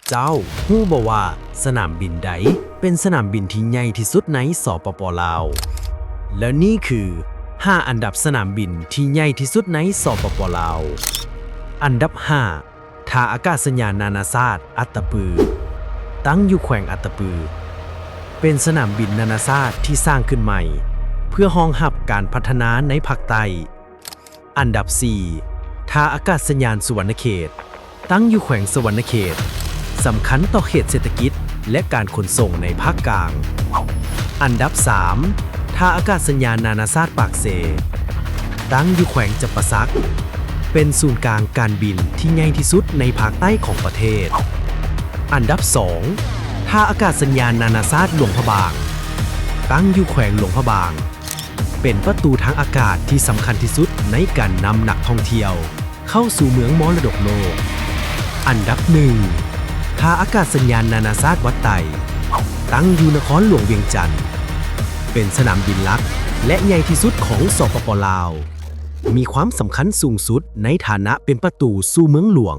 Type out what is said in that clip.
ເຈົ້າຮູ້ບໍ່ວ່າສະໜາມບິນໃດເປັນສະໜາມບິນທີ່ໃຫຍ່ທີ່ສຸດໃນ ສປປ ລາວ? ແລະນີ້ຄືຫ້າອັນດັບສະໜາມບິນທີ່ໃຫຍ່ທີ່ສຸດໃນ ສປປ ລາວ. ອັນດັບຫ້າ ທ່າອາກາດສະຍານນານາຊາດອັດຕະປື ຕັ້ງຢູ່ແຂວງອັດຕະປື ເປັນສະໜາມບິນນານາຊາດທີ່ສ້າງຂຶ້ນໃໝ່ ເພື່ອຮອງຮັບການພັດທະນາໃນພາກໃຕ້. ອັນດັບສີ່ ທ່າອາກາດສະຍານສຸວັນນະເຂດ ຕັ້ງຢູ່ແຂວງສະຫວັນນະເຂດ ສຳຄັນຕໍ່ເຂດເສດຖະກິດ ແລະ ການຂົນສົ່ງໃນພາກກາງ. ອັນດັບສາມ ທ່າອາກາດສະຍານນານາຊາດປາກເຊ ຕັ້ງຢູ່ແຂວງຈຳປາສັກ ເປັນສູນກາງການບິນທີ່ໃຫຍ່ທີ່ສຸດໃນພາກໃຕ້ຂອງປະເທດ. ອັນດັບສອງ ທ່າອາກາດສະຍານນານາຊາດຫຼວງພະບາງ ຕັ້ງຢູ່ແຂວງຫຼວງພະບາງ ເປັນປະຕູທາງອາກາດທີ່ສຳຄັນທີ່ສຸດໃນການນຳນັກທ່ອງທ່ຽວເຂົ້າສູ່ເມືອງມໍລະດົກໂລກ. ອັນດັບໜຶ່ງ ທ່າອາກາດສະຍານນານາຊາດວັດໄຕ ຕັ້ງຢູ່ນະຄອນຫຼວງວຽງຈັນ ເປັນສະໜາມບິນຫຼັກ ແລະ ໃຫຍ່ທີ່ສຸດຂອງ ສປປ ລາວ ມີຄວາມສຳຄັນສູງສຸດໃນຖານະເປັນປະຕູສູ່ເມືອງຫຼວງ.